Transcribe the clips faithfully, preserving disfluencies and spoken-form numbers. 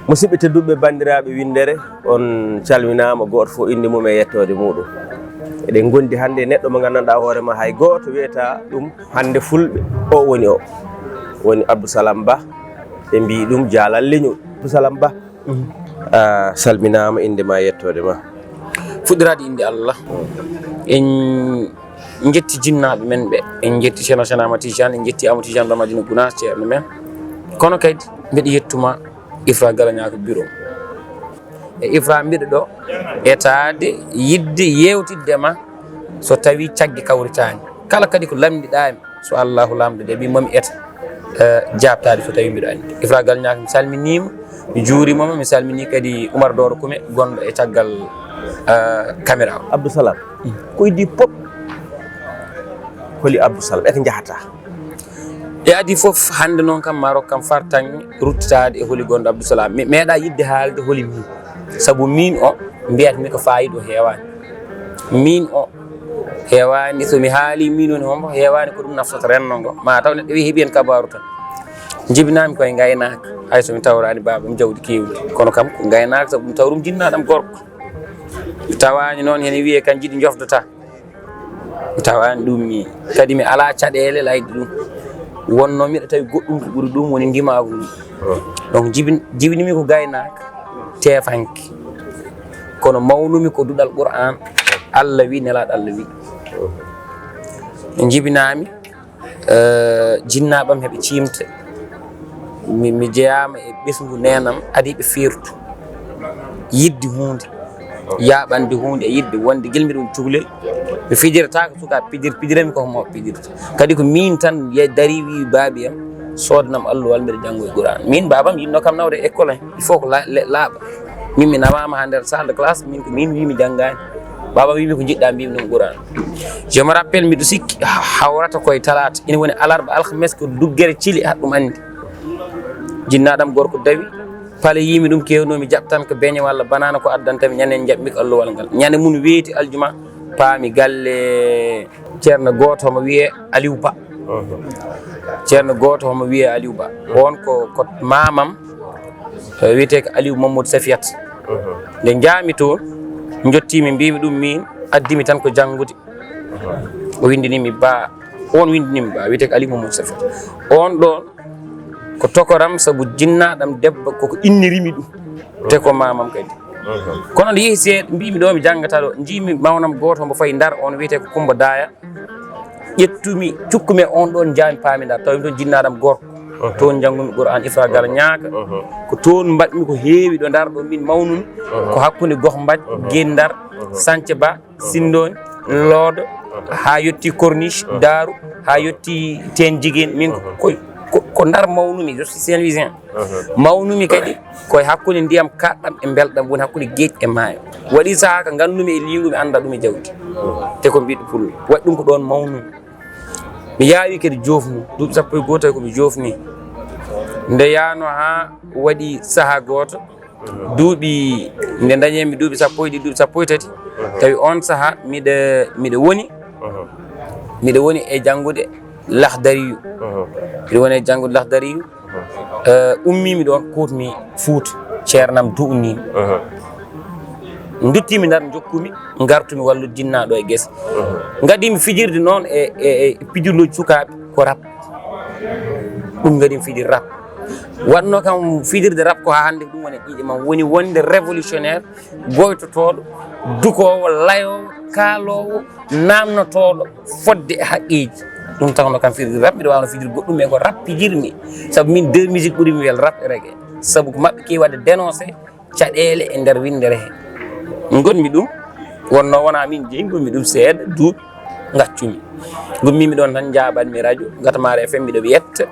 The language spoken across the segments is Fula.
Musidɓe tedduɓe, banndiraaɓe winndere, on calminaama, gooto fof innde mum e yettoode muuɗum. Eɗen ngondi hannde e neɗɗo mo nganndanɗaa hoore ma hay gooto wiyata ɗum hannde fulɓe o woni o. Woni Abdou Salam Ba, ɓe mbiyi ɗum Jaalal Leñol. Abdou Salam Ba, a salminaama, innde ma e yettoode ma. Fuɗɗiraade innde Allah. En njetti jinnaaɓe men ɓe, en njetti Ceerno Seex Ahmad Tijaan, en njetti Amadou Tijaan Ba Madina Gunaas, ceerno men. Kono kadi mbiɗa yettuma Ifra Galañaaka Biro. E Ifra mbiɗo ɗo etaade yiɗde yeewtidde ma so tawii cagge kawritaani. Kala kadi ko lamndiɗaa mi, so Allaahu Laamɗo de, ɓiy mami eta, eh, jaabtaade so tawii mbiɗo anndi. Ifra Galañaaka, mi salminiima, mi juuriima ma, mi salminii kadi Umar Dooro Kume gonɗo e caggal, eh, caméra o. Abdou Salam, ko idii pop, holi Abdou Salam, e ko njahataa? E adii fof, hannde noon kam, ma rok kam fartaŋŋe ruttitaade e holi gonɗo Abdou Salam. Mi meeɗaa yiɗde haalde holi miin, sabu miin o, mbiyat-mi ko faayiida o heewaani. Miin o, heewaani, so mi haalii miin woni hombo, heewaani ko ɗum naftata renndo ngo. Ma taw neɗɗo wiyi heɓi heen kabaaru tan. Njibinaa-mi ko e ngaynaaka, hay so mi tawraani baaba am jawdi keewndi. Kono kam ko ngaynaaka, sabu ɗum tawrum jinnaaɗo am gorko. Mi tawaani noon heen wiyee kan jiɗi njofdata. Mi tawaani ɗum mi, kadi mi alaa caɗeele layde ɗum. Wonnoo miɗo tawi goɗɗum ko ɓuri ɗum woni ndimaagu ngu. Donc, jibin-, jibinimi ko gaynaaka, teefanke. Kono mawnumi ko duɗal Qur'aan. Allah wi, nelaaɗo Allah wi. Njibinaami, eh, jinnaaɓe am heɓe ciimta. Mi, mi jeyaama e ɓesngu neenam, adii ɓe feertu. Yiɗde huunde, yaaɓande huunde e yiɗde wonde gila mbiɗa woni cukalel. Mi fijirataako sukaaɓe pijir-, pijiranmi ko mawɓe pijirta. Kadi ko miin tan ye-, darii wii baabi am, soodanam alluwal mbiɗa janngoya Qur'aan. Miin baaba am yiɗnoo kam nawde e école, il faut ko la-, le-, laaɓa. Min mi namaama haa nder salle de classe, min ko miin wii mi janngaani. Baaba wiimi ko njiɗɗaa, mbiimi ɗum Qur'aan. Je me rappelle, miɗo sikki ha-, hawrata koye talaata, ina woni alarba, alhames ko duggere cili, haɗa ɗum anndi. Jinnaaɗo am gorko dawi, pale yiimi ɗum keewno, mi jaɓtan ko beñe walla banaana ko addanta mi, ñande njaɓmi ko alluwal ngal. Ñande mum weeti aljuma, paami galle ceerno gooto homo wiyee Aliou Ba. Ceerno gooto homo wiyee Aliou Ba. On ko, ko maamam, eh, wiyetee ko Aliou Mamadou Safiyat. Nde njaami toon, njottiimi, mbiimi ɗum miin, addimi tan ko janngude. O winndini mi Ba, on winndini mi Ba, wiyetee ko Aliou Mamadou Safiyat. On ɗoon ko tokoram, sabu jinnaaɗo am debbo koko innirimi ɗum. Te ko maamam kadi. Kono nde yehi seeɗa, mbiimi ɗo mi janngataa ɗo, njiimi mawnam gooto mbo fayi Ndar, on wiyetee ko Kummba Daaya. Ƴettumi, cukkumi on ɗoon, njaami paami Ndar, tawimi toon jinnaaɗo am gorko. Toon njanngumi Qur'aan Ifra Galañaaka. Ko toon mbaɗmi ko heewi ɗo Ndar ɗo min mawnumi. Ko hakkunde Goh Mbaj, Guet Ndar, Santhiaba, Sinndooñ, Loodo, haa yotti Corniche, Daaru, haa yotti Teen Jigéen. Min ko, ko, ko Ndar mawnumi, je suis Saint-Louisien. Mawnumi kadi ko e hakkunde ndiyam kaaɗɗam e mbelɗam, woni hakkunde geeƴ e maayo. Waɗi sahaa ka nganndumi e liingu, mi anndaa ɗum e jawdi. Te ko mbiɗo pullo. Waɗi ɗum ko ɗoon mawnumi. Mi yaawi kadi joofnu, duuɓi sappo e goo tawi ko mi joofni. Nde yaano haa waɗi sahaa gooto, duuɓi, nde ndañemi duuɓi sappo e ɗiɗi, duuɓi sappo e tati, tawi on sahaa miɗa, miɗa woni, miɗa woni e janngude Lahdariyu. Miɗa woni e janngude Lahdariyu. Eh, ummiimi ɗoon, kuutmi Fuuta, ceernam du'unii mi. Nduttiimi Ndar, njokkumi, ngartumi wallude jinnaaɗo e gese. Ngadimi fijirde noon e, e, e pijirlooji sukaaɓe, ko rap. Ɗum ngadimi fijirde rap. Waɗno kam fijirde rap ko haa hannde ko ɗum woni e ƴiiƴe mam, woni wonde révolutionnaire, goytotooɗo, dukoowo, layoowo, kaaloowo, naamnotooɗo fodde e haqqeeji. Ɗum tawno kam fijirde rap, mbiɗa waawno fijirde goɗɗum, mais ko rap pijirmi. Sabu min deux musique ɓuri mi welde, rap e reggae. Sabu ko maɓɓe keewi waɗde dénoncé caɗeele e nder winndere he. Ngonmi ɗum, wonno wonaa min jeyi, ngonmi ɗum seeɗa duuɓi, ngaccumi. Ngummiimi ɗoon tan, njaaɓanmi radio, Gatamare F M, miɗo yetta.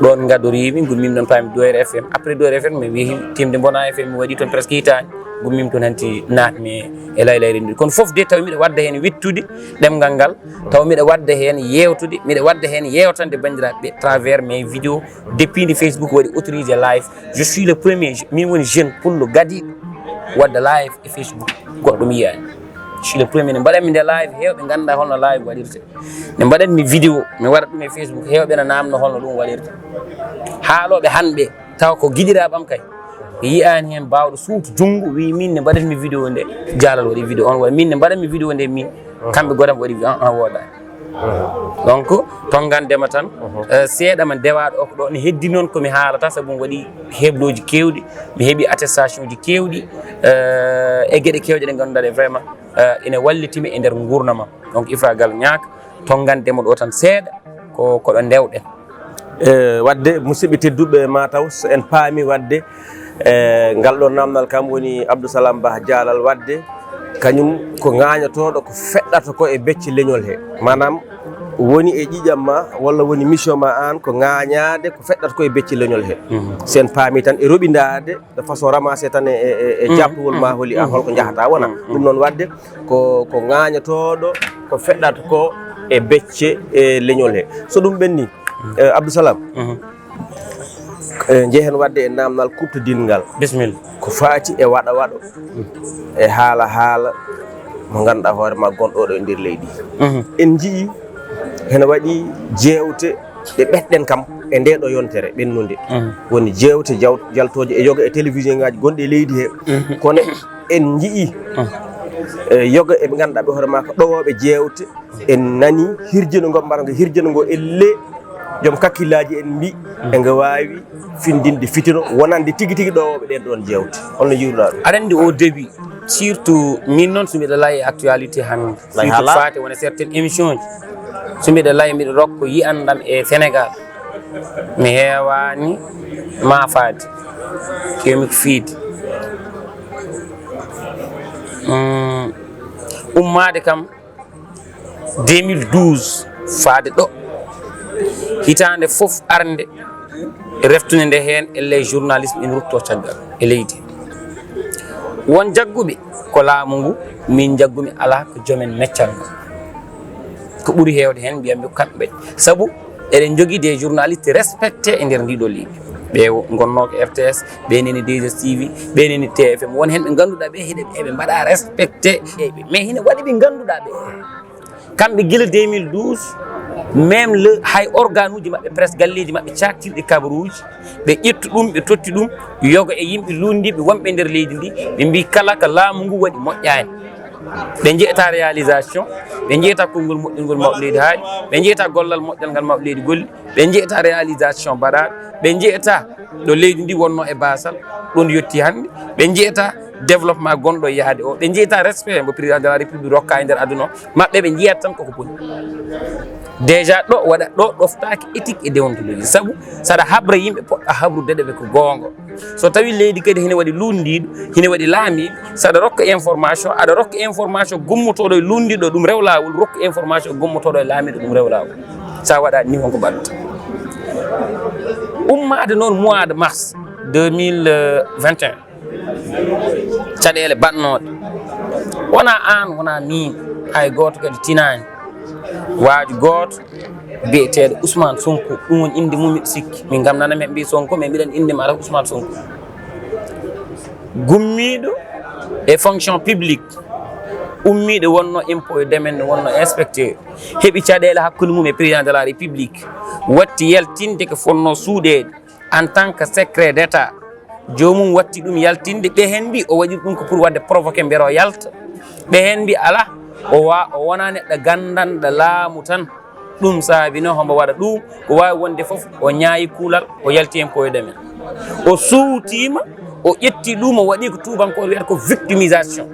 Ɗoon ngadoriimi, ngummiimi ɗoon, paami Doyre F M. Après Doyre F M, mi yehi Timde Mbona F M, mi waɗi toon presque hitaande. Ngummiimi toon hanti naatmi e laylayre ndii. Kono fof de, taw miɗo waɗda heen wittude ɗemngal ngal, taw miɗo waɗda heen yeewtude, miɗo waɗda heen yeewtande banndiraaɓe ɓe travers mes vidéos, depuis nde Facebook waɗi autorisé live. Je suis le premier, min woni jeune pullo gadiiɗo waɗda live e Facebook, goɗɗo mi yiyaani. Suis le premier. Ne mbaɗanmi nde live, heewɓe nganndaa holno live waɗirte. Ne mbaɗanmi vidéo, mi waɗa ɗum e Facebook, heewɓe na naamno holno ɗum waɗirte. Haalooɓe hannde, tawa ko giɗiraaɓe am kay. Mi yiyaani heen baawɗo suutu junngo, wii min ne mbaɗanmi vidéo nde, Jaalal waɗi vidéo on, waɗi min ne mbaɗanmi vidéo nde min. Kamɓe goɗam waɗi, an, an woodaani. Donc, tonngandema tan, eh, seeɗa ma dewaaɗo o ko ɗo ne heddi noon ko mi haalata, sabu mi waɗi heblooji keewɗi, mi heɓi attestation ji keewɗi, eh, e geɗe keewɗe ɗe ngannduɗaa ɗe vraiment, eh, ene wallitimi e nder nguurndam am. Donc, Ifra Galo Ñaaka, tonngandema ɗo tan seeɗa, ko, ko ɗo ndewɗen. E, wadde, musidɓe tedduɓe, mataw so en paami wadde, e, ngal ɗo namdal kam woni Abdou Salam Bah Jaalal wadde, kañum ko ŋaañotooɗo ko feɗɗata ko e becce leñol he. Maanaam woni e ƴiƴam ma walla woni mission ma aan ko ŋaañaade ko feɗɗata ko e becce leñol he. So en paami tan e roɓindaade de façon ramassé tan e, e, e, e jaabtowol ma holi a holko njahata wona. Ɗum noon wadde ko, ko ŋaañotooɗo ko feɗɗata ko e becce e leñol he. So ɗum ɓenni, e, Abdou Salam, e, njehen wadde e namdal kuɓtodingal. Bisimilla. Ko faati e waɗa waɗo, e haala haala mo ngannduɗaa hoore ma gonɗo ɗo e nder leydi. En njii hene waɗi jeewte ɗe ɓetɗen kam e nde ɗo yontere ɓennunde. Woni jeewte jaw-, jaltooje e yoga e télévision ngaaji gonɗi e leydi he. Kono en njii, e, yoga e ɓe ngannduɗaa ɓe hoore ma ko ɗowooɓe jeewte. En nani hirjino ngo mbaɗa ngo hirjino ngo elle joom kakkillaaji en mbi e ngo waawi findinde fitino wonande tigi tigi ɗowooɓe ɗen ɗon jeewte. Holno njiiruɗaa ɗum? Aɗa anndi au début, surtout min noon so mbiɗa laya e actualité hannde, surtout faate wona certaines émission ji, so mbiɗa laya mbiɗa rokko yiyannde am e Sénégal, mi heewaani maafaade, keewmi ko fiide. Ummaade kam deux mille douze faade ɗo, hitaande fof arnde reftunde nde heen, ellee journalisme ina rutto caggal e leydi. Won jagguɓe ko laamu ngu, min jaggumi alaa ko joom en meccal ngal. Ko ɓuri heewde heen mbiyammi ko kamɓe mbaɗi. Sabu eɗen njogii des journalistes respectés e nder ndiɗo leydi. Ɓe ngonnoo ko R T S, ɓe nani deux S T V, ɓe nani T F M. Won heen ɓe ngannduɗaa ɓe hiɗe, eɓe mbaɗa respecté. Mais hino waɗi ɓe ngannduɗaa ɓe. Kamɓe gila deux mille douze, même le hay organe uji maɓɓe, presque galleeji maɓɓe caaktirɗi kabaruuji, ɓe ƴettu ɗum, ɓe totti ɗum yoga e yimɓe lunndiiɓe wonɓe nder leydi ndi, ɓe mbii kala ko laamu ngu waɗi moƴƴaani. Ɓe njeyata réalisation, ɓe njeyata konngol moƴƴol ngol mawɗo leydi haali, ɓe njeyata gollal moƴƴal ngal mawɗo leydi golli, ɓe njeyata réalisation mbaɗaaɗo, ɓe njeyata ɗo leydi ndi wonnoo e baasal, ɗo ndi yettii hannde, ɓe njeyata développement gonɗo e yahde o, ɓe njeyata respect mo président de la république rokka e nder aduna o, maɓɓe ɓe njiyata tan koko boni. Déjà ɗo waɗa, ɗo ɗoftaaki éthique e déontologie, sabu saɗa habra yimɓe poɗɗa habrude ɓe ko goonga. So tawi leydi kadi hino waɗi lunndiiɗo, hino waɗi laamiiɗo, saɗa rokka information, aɗa rokka information gummotooɗo e lunndiiɗo ɗum rew laawol, rokka information gummotooɗo e laamiiɗo ɗum rew laawol. Sa waɗaani ni honko mbaɗata? Ummaade noon mois de mars deux mille vingt et un, caɗeele baɗnooɗe, wonaa aan, wonaa miin, hay gooto kadi tinaani. Waaju gooto biyeteeɗo Ousmane Sonko, ɗum woni innde mum, miɗo sikki. Min kam nana men mbii Sonko, mais mbiɗen innde ma tan Ousmane Sonko. Gummiiɗo e fonction publique, ummiiɗo wonno impôt et domaine, wonno inspecteur, heɓi caɗeele hakkunde mum e président de la république, watti yaltinde ko fonnoo suuɗeede en tant que secret d'état. Joomum watti ɗum yaltinde, ɓe heen mbii o waɗi ɗum ko pour waɗde provoqué mbiyata o yalta. Ɓe heen mbii alaa, o wa-, o wonaa neɗɗo ganndanɗo laamu tan. Ɗum saabi noon, hombo waɗa ɗum, ko waawi wonde fof, o ñaayi kuulal, o yalti impôt et domaine. O suutiima, o ƴetti ɗum, o waɗi ko tuubankooɓe wiyata ko victimisation.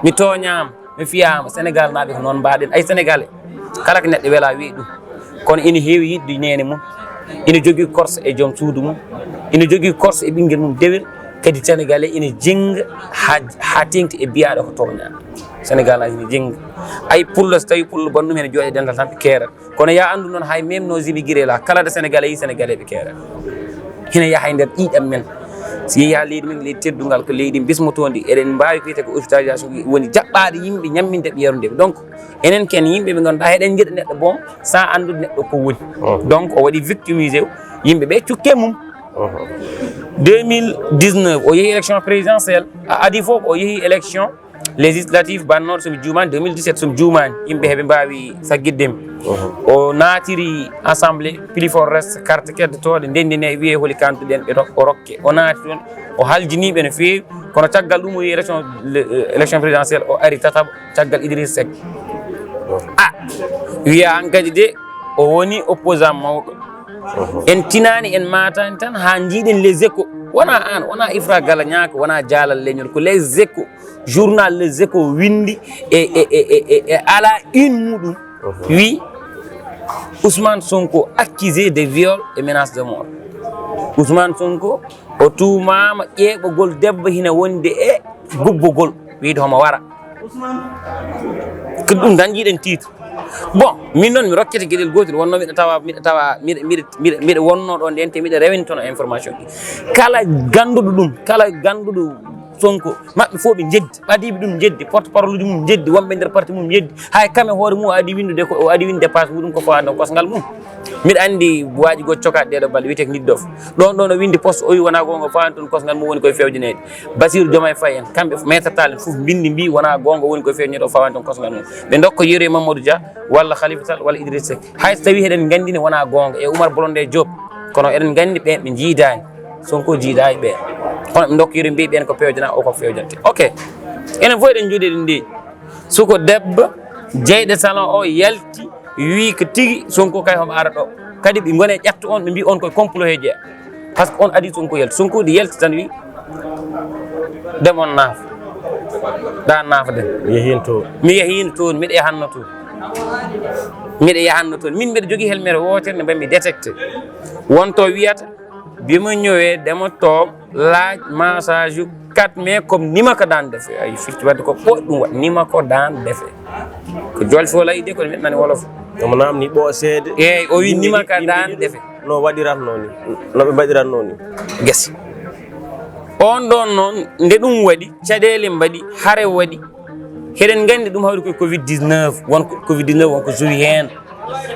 Mi tooñaama, mi fiyaama, Senegaal naaɓe ko noon mbaɗen. Ay Senegalais, kala ko neɗɗo welaa wiyi ɗum. Kono ina heewi yiɗde neene mum, ina jogii korsa e joom suudu mum, ina jogii korsa e ɓinngel mum dewel, kadi Senegalais ina jinnga haa, haa teeŋti e biyaaɗo ko tooñaa. Senegal ina jinnga. Ay pullo, so tawii pullo bonnum, ene jooɗi e dental tan ɓe keerata. Kono ya anndu noon, hay même nos immigrés là, kala ɗo Sénégalais yi, Sénégalais ɓe keerata. Hina yaha e nder ƴiiƴam men. So yehi haa leydi men, leydi teddungal, ko leydi bismotoondi, eɗen mbaawi wiyde ko hospitalisation woni jaɓɓaade yimɓe, ñamminde ɓe, yarnude ɓe. Donc, enen ken yimɓe ɓe ngannduɗaa eɗen njiɗa neɗɗo bon, sans anndude neɗɗo ko woni. Donc, o waɗi victimisé yimɓe ɓe cukke mum. Deux mille dix-neuf, o yehi élection présidentielle, a adi fof o yehi élection Législatif bannooɗo, so mi juumaani, deux mille dix-sept, so mi juumaani, yimɓe heɓe mbaawi saggitde mi. O naatiri assemblée, plus fort reste, carte keddotooɗe, ndenndinee, wiyee holi candidat ɓe rok-, o rokke. O naati toon, o haljinii ɓe no feewi, kono caggal ɗum o yehi élection, le-, élection présidentielle, o ari tataɓo caggal Idriss Seck. Ah, wiya hankadi de, o woni opposant mawɗo. En tinaani, en maataani tan haa njiiɗen Les Échos. Wonaa aan, wonaa Ifra Gala Ñaaka, wonaa Jaalal Leñol, ko Les Échos. Journal Les Échos winndi e, e, e, e, e, e à la une muɗum, wi Ousmane Sonko accusé de viol et menace de mort. Ousmane Sonko o tuumaama ƴeeɓogol debbo hina wondi e gubbogol, wiide homo wara. Ko ɗum tan njiiɗen titre. Bon, min noon mi rokkete geɗel gootel, wonno miɗa tawa, miɗa tawa, miɗa, miɗa, miɗa, miɗa wonno ɗon ɗen, te miɗa rewintono information ɗi. Kala gannduɗo ɗum, kala gannduɗo Sonko, maɓɓe fof ɓe njeddi, ɓadiiɓe ɗum njeddi, porte parole uji mum njeddi, wonɓe nder parti mum njeddi, hay kam e hoore mum o adi winndude ko, o adi winnde dépense muɗum ko fawande kosngal mum. Miɗa anndi waaji goo cokaɗo ɗeɗo balɗe wiyetee ko Nit Dof. Ɗon ɗon o winndi poste, o wi wonaa goonga, fawande toon kosngal mum woni koye fewjanede. Bassirou Diomaye Faye en, kamɓe maître Tall en fof mbinndi mbi wonaa goonga woni koye fewjanede, o fawande toon kosngal mum. Ɓe ndokka Yero e Mamadou Dia, walla Khalifa Sall, walla Idriss Seck. Hay so tawii eɗen nganndi ne wonaa goonga, e Oumar Blondin Diop, kono eɗen nganndi ɓeen ɓe njiidaani. Sonko jiidaani ɓeen. Kono ɓe ndokka Yero mbi ɓeen ko pewjanaa, o ko fewjante. Ok. Enen fof eɗen njoɗi eɗen ndeeƴi. Suko debbo, jeyɗo salon o yalti, wi ko tigi Sonko kay homo ara ɗo. Kadi ɓe ngone ƴetto on, ɓe mbi on koye complot he jeeya. Par ce que on adi Sonko yalti. Sonko ɗi yalti tan wi, dem on naaf. Ɗa naaf dem. Mi yehiino toon. Mi yehiino toon, miɗa yahanno toon. Miɗa yahanno toon. Min mbiɗa jogii helmere wootere nde mbaɗmi détecté. Wonto wiyata, bi ma ñëwee dama toog laaj massage yu quatre mai comme ni ma ko daan defee. Ay, firti wadde ko ɓooy ɗum waɗ, ni ma ko daan defee. Ko jolfe o layi de, kono miɗa nani wolof. Omo naamni ɓooseede. Eey, o wi ni ma ko daan defee. No waɗiratnoo ni, no ɓe mbaɗiratnoo ni. Gasi. On ɗon noon, nde ɗum waɗi, caɗeele mbaɗi, hare waɗi. Heɗen nganndi ɗum hawri koye covid dix-neuf, won ko covid dix-neuf, won ko jowi heen.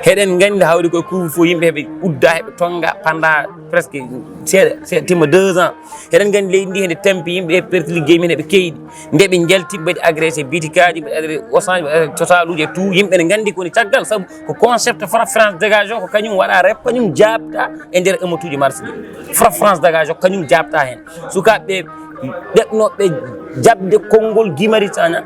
Heɗen nganndi hawri koye couvre-feu, yimɓe heɓe udda, heɓe tonnga pendant presque seeɗa, seeɗa timma deux ans. Heɗen nganndi leydi ndi hende tampi, yimɓe heɓe perte liggey mum, heɓe keyɗi. Nde ɓe njalti, mbaɗi agressé bitikaaji, mbaɗi agressé Auchan, mbaɗi agressé Total uji e tout. Yimɓe ne nganndi ko woni caggal, sabu ko concept Fra France Dégage o, ko kañum waɗa rep, kañum jaabta e nder émeute uji mars ɗi. Fra France Dégage o, ko kañum jaabta heen. Sukaaɓe ɓe ɗeɓnooɓe jaɓde konngol Guy Marius Sagna,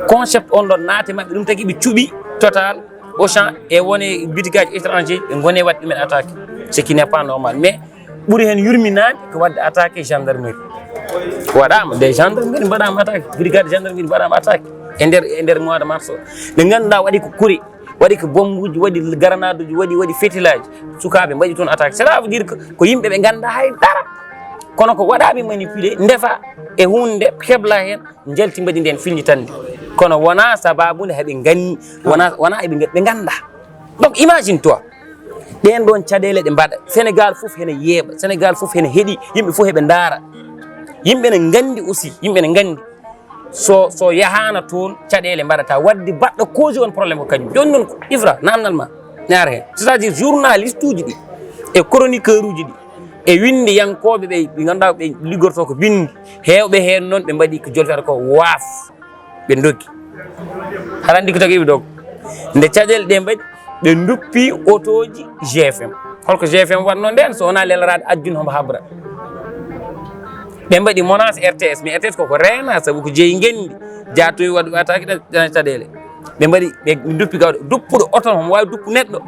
concept on ɗon naati maɓɓe, ɗum tagi ɓe cuɓi Total, Auchan e wone bitikaaji étranger, ɓe ngone waɗde ɗumen attaque, ce qui n'est pas normal. Mais ɓuri heen yurminaade ko waɗde attaque gendarmerie. Waɗaama, des gendarmerie mbaɗaama attaque, brigade gendarmerie mbaɗaama attaque e nder, e nder mois de mars o. Ɓe ngannduɗaa waɗi ko kuri, waɗi ko bombuuji, waɗi garanaduuji, waɗi, waɗi fetilaaji. Sukaaɓe mbaɗi toon attaque. Cela veut dire que ko yimɓe ɓe nganndaa hay dara. Kono ko waɗa ɓe manipulé, ndefa e huunde, hebla heen, njalti mbaɗi ndeen filñitannde. Kono wonaa sabaabu nde heɓe nganni, wonaa, wonaa eɓe nga-, ɓe nganndaa. Donc, imagine toi, ɗeen ɗoon caɗeele ɗe mbaɗa. Sénégal fof hene yeeɓa, Sénégal fof hene heɗi, yimɓe fof heɓe ndaara. Yimɓe ne nganndi aussi, yimɓe ne nganndi. So, so yahaana toon, caɗeele mbaɗata. Waɗde baɗɗo cause on problème ko kañum. Jooni noon, ko Ifra, naamnal ma, ne ara heen. C'est-à-dire, journaliste uji ɗi, e chroniqueur uji ɗi, e winndeyankooɓe ɓe, ɓe ngannduɗaa ɓe liggortoo ko binndi, heewɓe heen noon ɓe mbaɗi ko jolfata ko waaf, ɓe ndoggi. Haɗa anndi ko tagi ɓe dog? Nde caɗeele ɗe mbaɗi, ɓe nduppi otooji G F M. Holko G F M waɗnoo ndeen, so wonaa leloraade ajjun homo habra? Ɓe mbaɗi menace R T S, mais R T S koko reena, sabu ko jeyi ngenndi. Jaatoyi waɗuɓe attaque ɗe, ɗe caɗeele. Ɓe mbaɗi, ɓe nduppi gawɗo, duppuɗo oto, homo waawi duppu neɗɗo.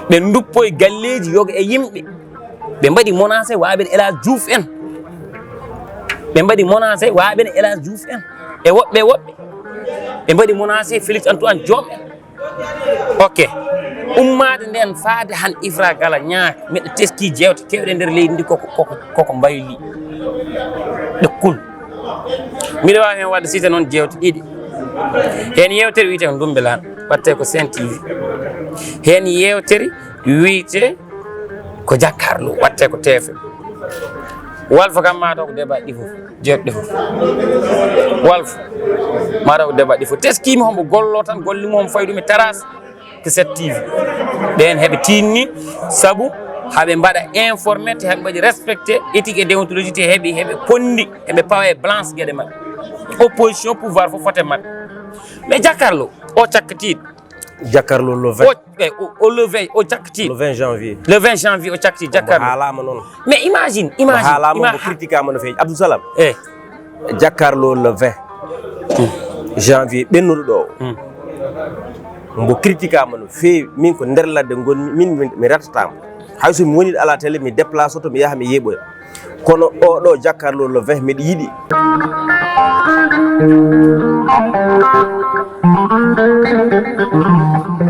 Ɓe nduppoyi galleeji yoga e yimɓe. Ɓe mbaɗi menacé waaɓe El Hadj Diouf en. Ɓe mbaɗi menacé waaɓe El Hadj Diouf en. E woɓɓe, e woɓɓe. Ɓe mbaɗi menacé Félix Antoine Diome en. Ok. Ummaade ndeen faade han Ifra Gala Ñaak, miɗo teski jeewte keewɗe nder leydi ndi koko, koko, koko mbayli. Ɗe kul. Miɗo waawi heen waɗde cité noon jeewte ɗiɗi. Heen yeewtere wiyetee ko Ndumbe Laan, waɗetee ko Sen T V. Heen yeewtere wiyetee ko Jakaarlo, waɗetee ko T F M. Walfa kam maa taw ko débat ɗi fof, jeewte ɗi fof. Walfa maa taw ko débat ɗi fof. Teskiimi homo golloo tan, golle mum homo fayi ɗum e terrasse. Ko Sen T V. Ɓeen heɓe tiinni, sabu Haɓe mbaɗa informé te, haɓe mbaɗi respecté éthique et déontologie te, heɓi heɓe pondi, heɓe pawa e balance gueɗe maɓɓe. Opposition, pouvoir fof fote maɓɓe. Mais jakarlo o cakkatiiɗo. Jakarlo le o, vingt. Eh, o, o le vingt o cakkatiiɗo. Le vingt janvier. Le vingt janvier o cakkati Mo jakarlo. Haalama noon. Mais imagine, Mo imagine, haalama, ima- mo critiquama no feewi. Abdou Salam. Eh, Jakarlo le vingt janvier ɓennuɗo ɗo o. Mo critiquama no feewi. Min ko nder ladde ngonmi, min mi- mi rattatamo. Hayso mi woni ala télé, mi déplace oto, mi yaha mi yeeɓoya. Kono oɗo jakarlo le vingt mbiɗa yiɗi.